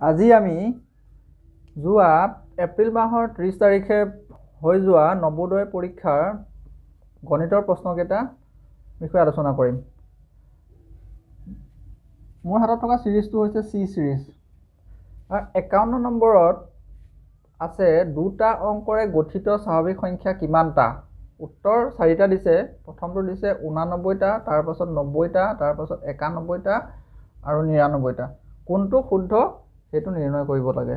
আজি আমি যোৱা এপ্ৰিল মাহৰ 30 তাৰিখে হৈ যোৱা নৱোদয় পৰীক্ষাৰ গণিতৰ প্ৰশ্নকেইটা বিষয়ে আলোচনা কৰিম। মোৰ হাতত থকা চিৰিজটো হৈছে চি চিৰিজ। আৰু 51 নম্বৰত আছে দুটা অংকৰে গঠিত স্বাভাৱিক সংখ্যা কিমানটা? উত্তৰ চাৰিটা দিছে। প্ৰথমটো দিছে 89টা, তাৰপাছত 90টা, তাৰপাছত 91টা আৰু 99টা। কোনটো শুদ্ধ সেইটো নিৰ্ণয় কৰিব লাগে।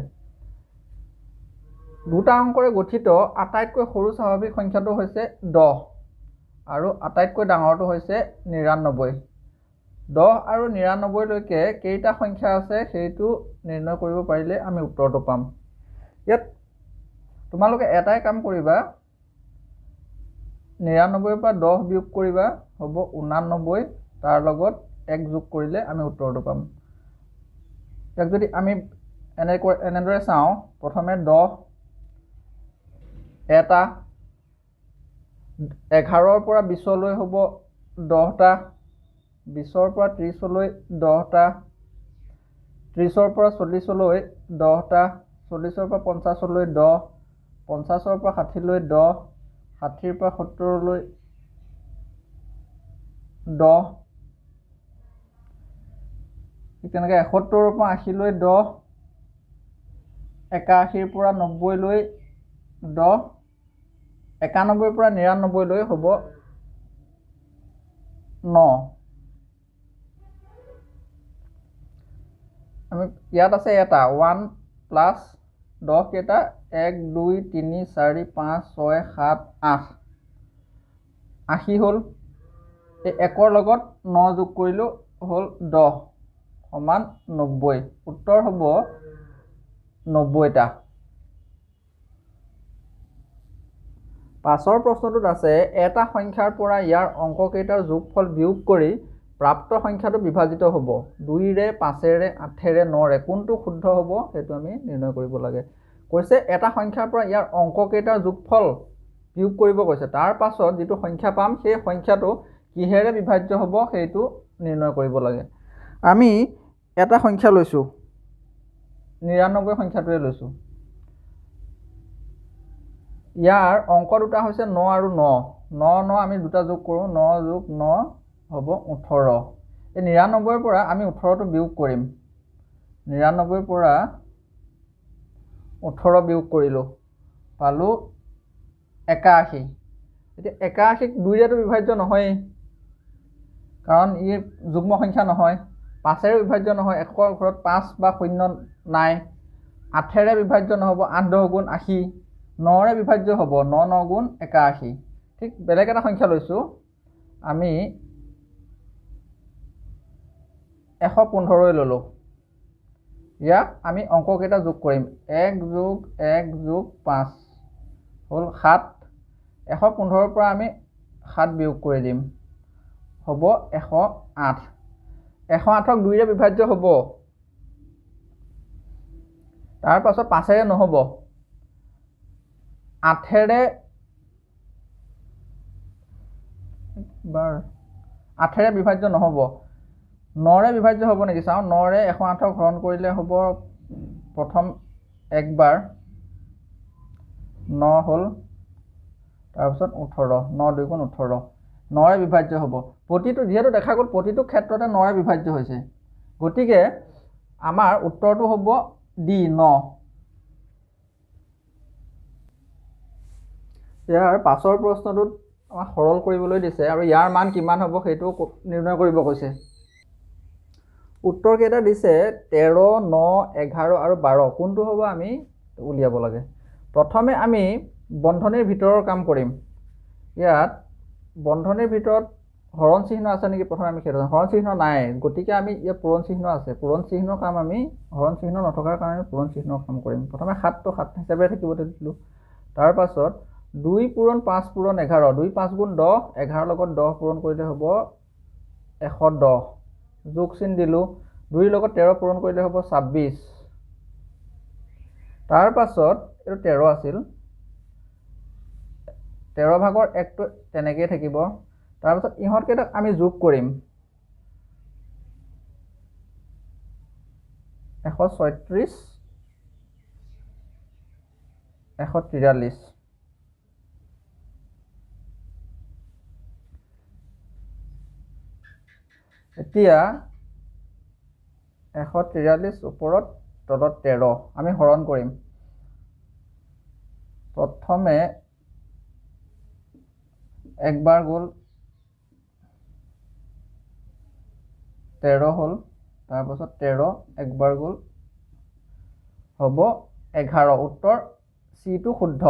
দুটা অংকৰে গঠিত আটাইতকৈ সৰু স্বাভাৱিক সংখ্যাটো হৈছে 10 আৰু আটাইতকৈ ডাঙৰটো হৈছে 99। 10 আৰু 99লৈকে কেইটা সংখ্যা আছে সেইটো নিৰ্ণয় কৰিব পাৰিলে আমি উত্তৰটো পাম। ইয়াত তোমালোকে এটাই কাম কৰিবা, 99ৰ পৰা 10 বিয়োগ কৰিবা, হ'ব 89, তাৰ লগত 1 যোগ কৰিলে আমি উত্তৰটো পাম। ইয়াক যদি আমি এনেদৰে চাওঁ, প্ৰথমে 10, এটা, 11ৰ পৰা 20লৈ হ'ব 10টা, 20ৰ পৰা 30লৈ 10টা, 30ৰ পৰা 40লৈ 10টা, 40ৰ পৰা 50লৈ 10, 50ৰ পৰা 60লৈ 10, 60ৰ পৰা 70লৈ 10, ঠিক তেনেকৈ 71ৰ পৰা 80লৈ 10, 81ৰ পৰা 90লৈ 10, 91ৰ পৰা 99লৈ হ'ব 9। আমি ইয়াত আছে এটা 1 প্লাছ 10 কেইটা, 1 2 3 4 5 6 7 8, 80 হ'ল। এই 1ৰ লগত 9 যোগ কৰিলোঁ হ'ল 10 সমান 90। উত্তৰ হ'ব 90টা। পাছৰ প্ৰশ্নটোত আছে এটা সংখ্যাৰ পৰা ইয়াৰ অংককেইটাৰ যোগফল বিয়োগ কৰি প্ৰাপ্ত সংখ্যাটো বিভাজিত হ'ব 2ৰে, 5ৰে, 8ৰে, 9ৰে। কোনটো শুদ্ধ হ'ব সেইটো আমি নিৰ্ণয় কৰিব লাগে। কৈছে এটা সংখ্যাৰ পৰা ইয়াৰ অংককেইটাৰ যোগফল বিয়োগ কৰিব কৈছে, তাৰ পাছত যিটো সংখ্যা পাম সেই সংখ্যাটো কিহেৰে বিভাজ্য হ'ব সেইটো নিৰ্ণয় কৰিব লাগে। আমি এটা সংখ্যা লৈছোঁ, 99 সংখ্যাটোৱে লৈছোঁ। ইয়াৰ অংক দুটা হৈছে 9 আৰু 9। 9 9 আমি দুটা যোগ কৰোঁ, 9 যোগ 9 হ'ব 18। এই 99ৰ পৰা আমি 18টো বিয়োগ কৰিম। 99ৰ পৰা 18 বিয়োগ কৰিলোঁ, পালোঁ 81। এতিয়া 81ক 2ৰেতো বিভাজ্য নহয়েই, কাৰণ ই যুগ্ম সংখ্যা নহয়। 5ৰে বিভাজ্য নহয়, একৰ ঘৰত 5 বা 0 নাই। 8ৰে বিভাজ্য নহ'ব, 8 10 গুণ 80। 9ৰে বিভাজ্য হ'ব, 9 9 গুণ 81। ঠিক বেলেগ এটা সংখ্যা লৈছোঁ আমি, 115 ল'লোঁ। ইয়াক আমি অংককেইটা যোগ কৰিম, 1 যোগ 1 যোগ 5 হ'ল 7। 115ৰ পৰা আমি 7 বিয়োগ কৰি দিম, হ'ব 108। 108ক 2ৰে বিভাজ্য হ'ব, তাৰপাছত 5ৰে নহ'ব, 8ৰে 8ৰে বিভাজ্য নহ'ব, 9ৰে বিভাজ্য হ'ব নেকি চাওঁ। 9ৰে 108ক হৰণ কৰিলে হ'ব প্ৰথম একবাৰ 9 হ'ল, তাৰপিছত 18, 9 2 গুণ 18, 9ৰে বিভাজ্য হ'ব। প্ৰতিটো যিহেতু দেখা গ'ল প্ৰতিটো ক্ষেত্ৰতে 9ৰে বিভাজ্য হৈছে, গতিকে আমাৰ উত্তৰটো হ'ব ডি, 9। ইয়াৰ পাছৰ প্ৰশ্নটোত আমাক সৰল কৰিবলৈ দিছে আৰু ইয়াৰ মান কিমান হ'ব সেইটো নিৰ্ণয় কৰিব কৈছে। উত্তৰকেইটা দিছে 13, 9, 11 আৰু 12। কোনটো হ'ব আমি উলিয়াব লাগে। প্ৰথমে আমি বন্ধনীৰ ভিতৰৰ কাম কৰিম। ইয়াত বন্ধনীৰ ভিতৰত হৰণ চিহ্ন আছে নেকি প্ৰথমে আমি সেইটো, হৰণ চিহ্ন নাই, গতিকে আমি ইয়াত পূৰণ চিহ্ন আছে। পূৰণ চিহ্নৰ কাম আমি, হৰণ চিহ্ন নথকাৰ কাৰণে পূৰণ চিহ্নৰ কাম কৰিম। প্ৰথমে 7টো 7 হিচাপে থাকিব দিলোঁ। তাৰপাছত 2 পূৰণ 5 পূৰণ 11, 2 5 গুণ 10, 11 লগত 10 পূৰণ কৰিলে হ'ব 110। যোগ চিন দিলোঁ, 2ৰ লগত 13 পূৰণ কৰিলে হ'ব 26। তাৰপাছত এইটো 13 আছিল, 13 ভাগৰ 1টো তেনেকৈয়ে থাকিব। তাৰপাছত ইহঁতকেইটাক আমি যোগ কৰিম। 136, 143। এতিয়া 143 ওপৰত তলত 13, আমি হৰণ কৰিম। প্ৰথমে একবাৰ গ'ল 13 হ'ল, তাৰপাছত 13 একবাৰ গ'ল হ'ব 11। উত্তৰ চিটো শুদ্ধ।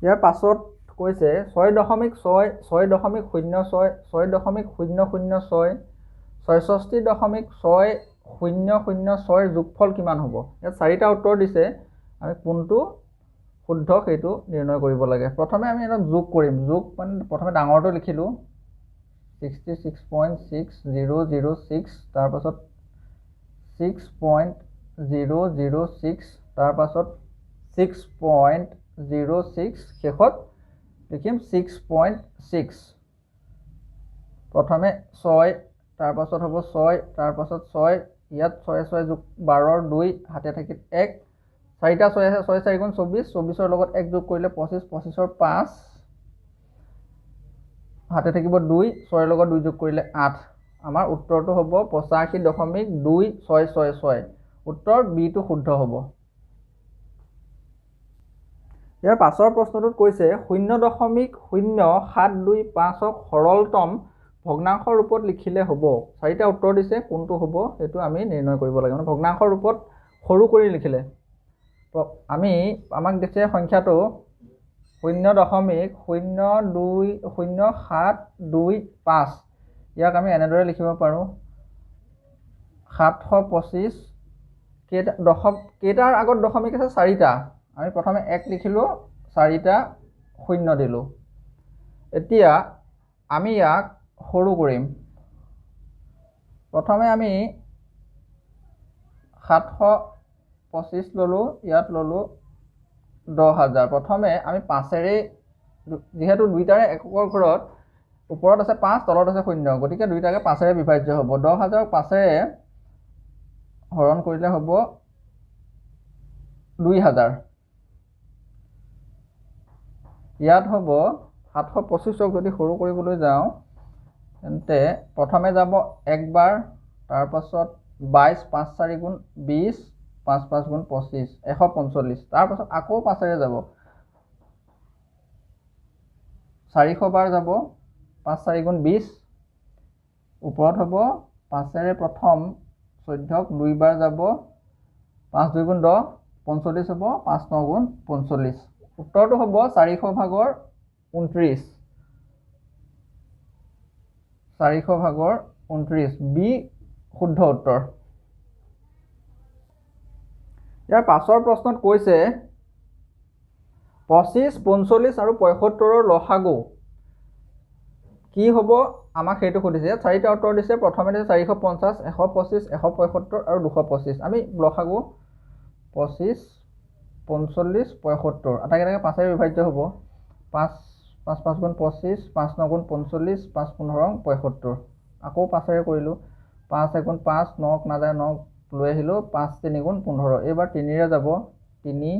ইয়াৰ পাছত কৈছে 6.6, 6.06, 6.006, 66.6006 যোগফল কিমান হ'ব? ইয়াত চাৰিটা উত্তৰ দিছে, আমি কোনটো শুদ্ধ সেইটো নিৰ্ণয় কৰিব লাগে। প্ৰথমে আমি এটা যোগ কৰিম। যোগ মানে প্ৰথমে ডাঙৰটো লিখিলোঁ 66.6006, তাৰপাছত 6.006, তাৰপাছত 6.06, শেষত লিখিম 6.6। প্ৰথমে 6, তাৰপাছত হ'ব 6, তাৰপাছত 6, ইয়াত 6 6 যোগ 12ৰ 2, হাতে থাকিল 1, চাৰিটা 6 আছে, 6 4 গুণ 24, 24ৰ লগত 1 যোগ কৰিলে 25, 25ৰ 5, হাতে থাকিব 2, 6ৰ লগত 2 যোগ কৰিলে 8। আমাৰ উত্তৰটো হ'ব 85.2666। উত্তৰ বিটো শুদ্ধ হ'ব। ইয়াৰ পাছৰ প্ৰশ্নটোত কৈছে 0.0725ক সৰলতম ভগ্নাংশৰ ৰূপত লিখিলে হ'ব। চাৰিটা উত্তৰ দিছে, কোনটো হ'ব সেইটো আমি নিৰ্ণয় কৰিব লাগে। মানে ভগ্নাংশৰ ৰূপত সৰু কৰি লিখিলে আমি আমাক দিছে সংখ্যাটো 0.020725। ইয়াক আমি এনেদৰে লিখিব পাৰোঁ 725। কেইটা দশম, কেইটাৰ আগত দশমিক আছে? চাৰিটা। আমি প্ৰথমে 1 লিখিলোঁ, চাৰিটা শূন্য দিলোঁ। এতিয়া আমি ইয়াক সৰু কৰিম। প্ৰথমে আমি 725 ল'লোঁ, ইয়াত ল'লোঁ 10,000। প্ৰথমে আমি 5-এৰে, যিহেতু দুইটাৰে এককৰ ঘৰত ওপৰত আছে 5, তলত আছে 0, গতিকে দুইটাকে 5-এৰে বিভাজ্য হ'ব। 10,000ক 5-এৰে হৰণ কৰিলে হ'ব 2,000। ইয়াত হ'ব 725ক যদি সৰু কৰিবলৈ যাওঁ তেন্তে প্ৰথমে যাব একবাৰ, তাৰপাছত 22, 5 4 গুণ 20, 5 5 গুণ 25, 145। তাৰপাছত আকৌ 5-এৰে যাব, 400 বাৰ যাব, 5 4 গুণ 20, ওপৰত হ'ব 5-এৰে প্ৰথম 14ক 2 বাৰ যাব, 5 2 গুণ 10, 45 হ'ব, 5 9 গুণ 45। উত্তৰটো হ'ব 400 ভাগৰ 29, 400 ভাগৰ 29, বি শুদ্ধ উত্তৰ। ইয়াৰ পাছৰ প্ৰশ্নত কৈছে 25, 45 আৰু 75ৰ লসাগু কি হ'ব? আমাক সেইটো সুধিছে। ইয়াত চাৰিটা উত্তৰ দিছে। প্ৰথমে দিছে 450, 125, 175 আৰু 225। আমি লসাগু 25, 45, 75 আটাইকেইটাকে 5-এৰে বিভাজ্য হ'ব। 5 5 5 গুণ 25, 5 9 গুণ 45, 5 15 75। আকৌ 5-এৰে কৰিলোঁ, 5 1 গুণ 5, 9 নাযায় 9 লৈ আহিলোঁ, 5 3 গুণ 15। এইবাৰ 3-ৰে যাব, 3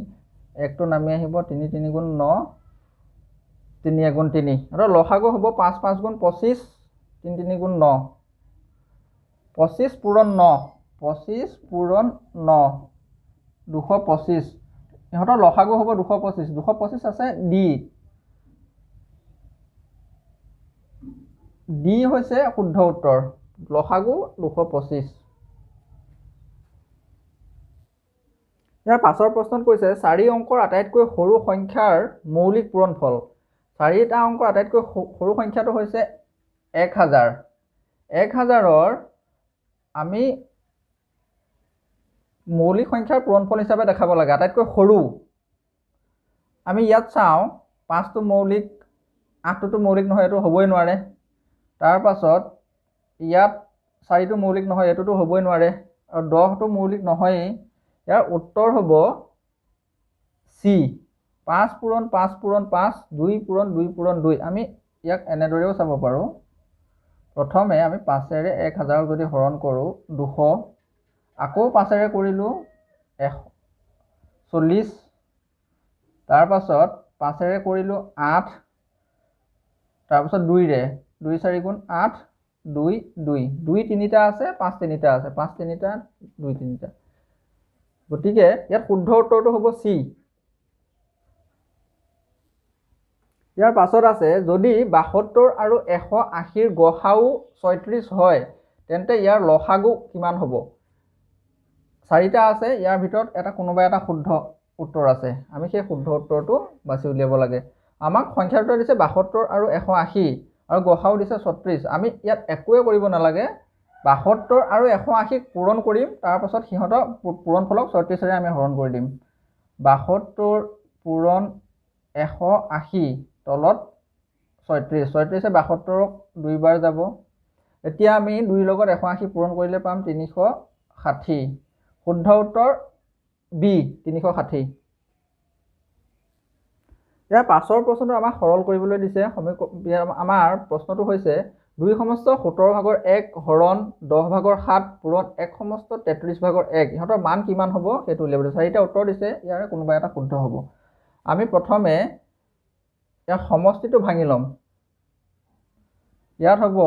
1টো নামি আহিব, 3 3 গুণ 9, 3 1 গুণ 3। আৰু লসাগু হ'ব 5 5 গুণ 25, 3 3 গুণ 9, 25 পূৰণ 9, 25 পূৰণ 9, 225। ইহঁতৰ লসাগু হ'ব 225, 225 আছে ডি। ডি হৈছে শুদ্ধ উত্তৰ, লসাগু 225। ইয়াৰ পাছৰ প্ৰশ্নত কৈছে 4 অংকৰ আটাইতকৈ সৰু সংখ্যাৰ মৌলিক পূৰণফল। চাৰিটা অংকৰ আটাইতকৈ সৰু সংখ্যাটো হৈছে 1000। 1000ৰ আমি মৌলিক সংখ্যাৰ পূৰণফল হিচাপে দেখাব লাগে আটাইতকৈ সৰু। আমি ইয়াত চাওঁ 5টো মৌলিক, 8টোতো মৌলিক নহয়, এইটো হ'বই নোৱাৰে। তাৰপাছত ইয়াত 4টো মৌলিক নহয়, এইটোতো হ'বই নোৱাৰে, আৰু 10টো মৌলিক নহয়েই। ইয়াৰ উত্তৰ হ'ব চি, 5 পূৰণ 5 পূৰণ 5, 2 পূৰণ 2 পূৰণ 2। আমি ইয়াক এনেদৰেও চাব পাৰোঁ। প্ৰথমে আমি 5-ৰে 1000 যদি হৰণ কৰোঁ 200, আকৌ 5-ৰে কৰিলোঁ 140, তাৰপাছত 5-ৰে কৰিলোঁ 8, তাৰপাছত 2-ৰে 2 4 গুণ 8, 2 2, 2 তিনিটা আছে, 5 তিনিটা আছে, 5 তিনিটা 2 তিনিটা। গতিকে ইয়াত শুদ্ধ উত্তৰটো হ'ব চি। ইয়াৰ পাছত আছে যদি 72 আৰু 180ৰ গসাগু 36 হয় তেন্তে ইয়াৰ লসাগু কিমান হ'ব? চাৰিটা আছে, ইয়াৰ ভিতৰত এটা কোনোবা এটা শুদ্ধ উত্তৰ আছে, আমি সেই শুদ্ধ উত্তৰটো বাছি উলিয়াব লাগে। আমাক সংখ্যা দুটা দিছে 72 আৰু 180 আৰু গসাগু দিছে 36। আমি ইয়াত একোৱে কৰিব নালাগে, 72 আৰু 180ক পূৰণ কৰিম, তাৰপাছত সিহঁতৰ পূৰণফলক 36-ৰে আমি হৰণ কৰি দিম। 72 পূৰণ 180 তলত 36, 36-এ 72ক দুইবাৰ যাব। এতিয়া আমি 2ৰ লগত 180 পূৰণ কৰিলে পাম 360। শুদ্ধ উত্তৰ বি, 360। ইয়াৰ পাছৰ প্ৰশ্নটো আমাক সৰল কৰিবলৈ দিছে। আমাৰ প্ৰশ্নটো হৈছে 2 সমস্ত 17 ভাগৰ 1 হৰণ 10 ভাগৰ 7 পূৰণ 1 সমস্ত 33 ভাগৰ 1, ইহঁতৰ মান কিমান হ'ব সেইটো উলিয়াব দিছে। চাৰিটা উত্তৰ দিছে, ইয়াৰে কোনোবা এটা শুদ্ধ হ'ব। আমি প্ৰথমে ইয়াৰ সমষ্টিটো ভাঙি ল'ম। ইয়াত হ'ব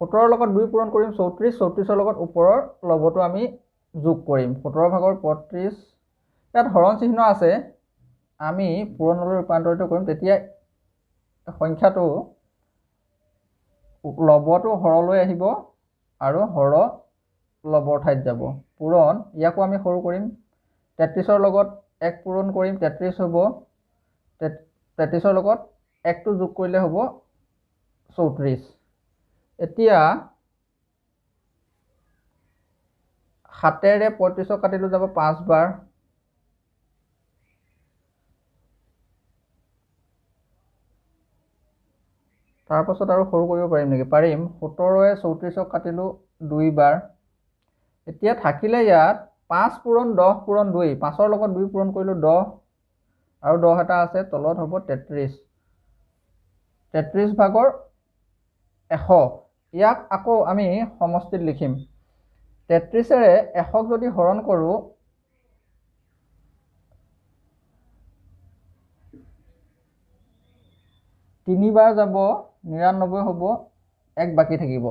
17ৰ লগত 2 পূৰণ কৰিম 34, 34ৰ লগত ওপৰৰ লবটো আমি যোগ কৰিম 17 ভাগৰ 35। ইয়াত হৰণ চিহ্ন আছে, আমি পূৰণলৈ ৰূপান্তৰিত কৰিম, তেতিয়া সংখ্যাটো লবটো হৰলৈ আহিব আৰু হৰ লবৰ ঠাইত যাব। পূৰণ ইয়াকো আমি সৰু কৰিম, 33ৰ লগত 1 পূৰণ কৰিম 33 হ'ব, 33ৰ লগত 1টো যোগ কৰিলে হ'ব 34। এতিয়া 7-ৰে 35 কাটিলো যাব 5 বাৰ, তাৰপাছত আৰু সৰু কৰিব পাৰিম নেকি? পাৰিম। 17-ৰে 34 কাটিলো 2 বাৰ। এতিয়া থাকিলে ইয়াত 5 পূৰণ 10 পূৰণ 2, 5ৰ লগত 2 পূৰণ কৰিলো 10 আৰু 10 এটা আছে, তলত হ'ব 33, 33 ভাগৰ 100। ইয়াক আকৌ আমি সমষ্টিত লিখিম। 33-ৰে 100ক যদি হৰণ কৰোঁ তিনিবাৰ যাব, 99 হ'ব, 1 বাকী থাকিব।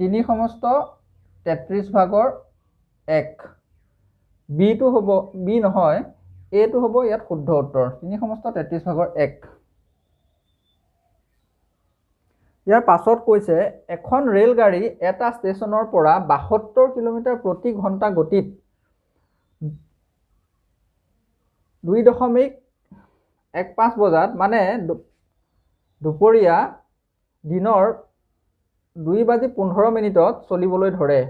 3 সমস্ত 33 ভাগৰ 1। বিটো হ'ব, বি নহয় এইটো হ'ব ইয়াত শুদ্ধ উত্তৰ, 3 সমস্ত 33 ভাগৰ 1। ইয়াৰ পাছত কৈছে এখন ৰেলগাড়ী এটা ষ্টেচনৰ পৰা 72 কিলোমিটাৰ প্ৰতি ঘণ্টা গতিত 2.15 বজাত, মানে দুপৰীয়া দিনৰ 2:15 চলিবলৈ ধৰে।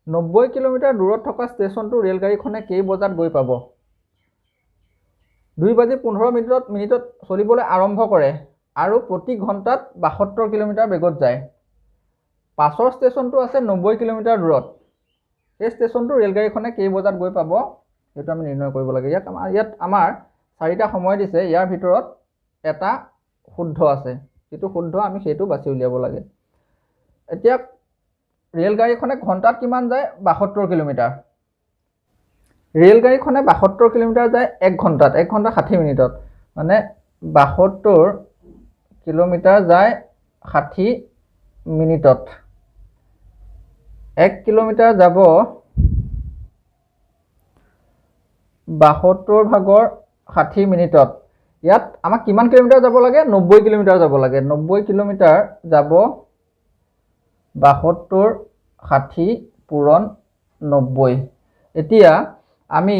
90 কিলোমিটাৰ দূৰত থকা ষ্টেচনটো ৰেলগাড়ীখনে কেই বজাত গৈ পাব? 2:15 চলিবলৈ আৰম্ভ কৰে আৰু প্ৰতি ঘণ্টাত 72 কিলোমিটাৰ বেগত যায়। পাছৰ ষ্টেচনটো আছে 90 কিলোমিটাৰ দূৰত, সেই ষ্টেচনটো ৰেলগাড়ীখনে কেই বজাত গৈ পাব সেইটো আমি নিৰ্ণয় কৰিব লাগে। ইয়াত আমাৰ চাৰিটা সময় দিছে, ইয়াৰ ভিতৰত এটা শুদ্ধ আছে, যিটো শুদ্ধ আমি সেইটো বাছি উলিয়াব লাগে। এতিয়া ৰেলগাড়ীখনে ঘণ্টাত কিমান যায়? 72 কিলোমিটাৰ। ৰেলগাড়ীখনে 72 কিলোমিটাৰ যায় 1 ঘণ্টাত, 1 ঘণ্টা 60 মিনিটত, মানে 72 কিলোমিটাৰ যায় 60 মিনিটত। 1 কিলোমিটাৰ যাব 72 ভাগৰ 60 মিনিটত। ইয়াত আমাক কিমান কিলোমিটাৰ যাব লাগে? 90 কিলোমিটাৰ যাব লাগে। 90 কিলোমিটাৰ যাব 72 60 পূৰণ 90। এতিয়া আমি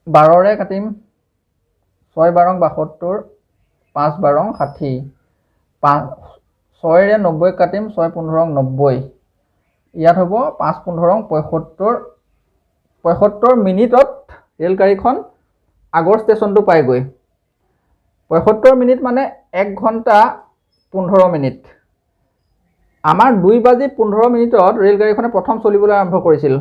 12-ৰে কাটিম, 6 বাৰং 72, 5 বাৰং 60, 6-ৰে 90 কাটিম, 6 পোন্ধৰং 90, ইয়াত হ'ব 5 পোন্ধৰং 75, 75 মিনিটত ৰেলগাড়ীখন আগৰ ষ্টেচনটো পায়গৈ। 75 মিনিট মানে 1 ঘণ্টা 15 মিনিট। আমাৰ 2:15 ৰেলগাড়ীখনে প্ৰথম চলিবলৈ আৰম্ভ কৰিছিল।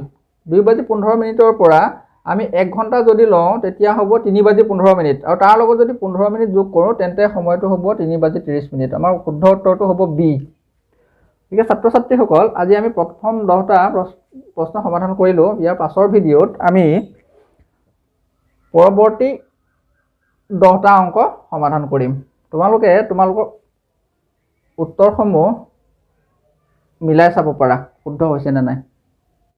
2:15 পৰা আমি 1 ঘণ্টা যদি লওঁ তেতিয়া হ'ব 3:15 আৰু তাৰ লগত যদি 15 মিনিট যোগ কৰোঁ তেন্তে সময়টো হ'ব 3:30। আমাৰ শুদ্ধ উত্তৰটো হ'ব বি। গতিকে ছাত্ৰ ছাত্ৰীসকল, আজি আমি প্ৰথম 10টা প্ৰশ্ন সমাধান কৰিলোঁ। ইয়াৰ পাছৰ ভিডিঅ'ত আমি পৰৱৰ্তী 10টা অংক সমাধান কৰিম। তোমালোকে তোমালোকৰ উত্তৰসমূহ মিলাই চাব পাৰা শুদ্ধ হৈছে নে নাই।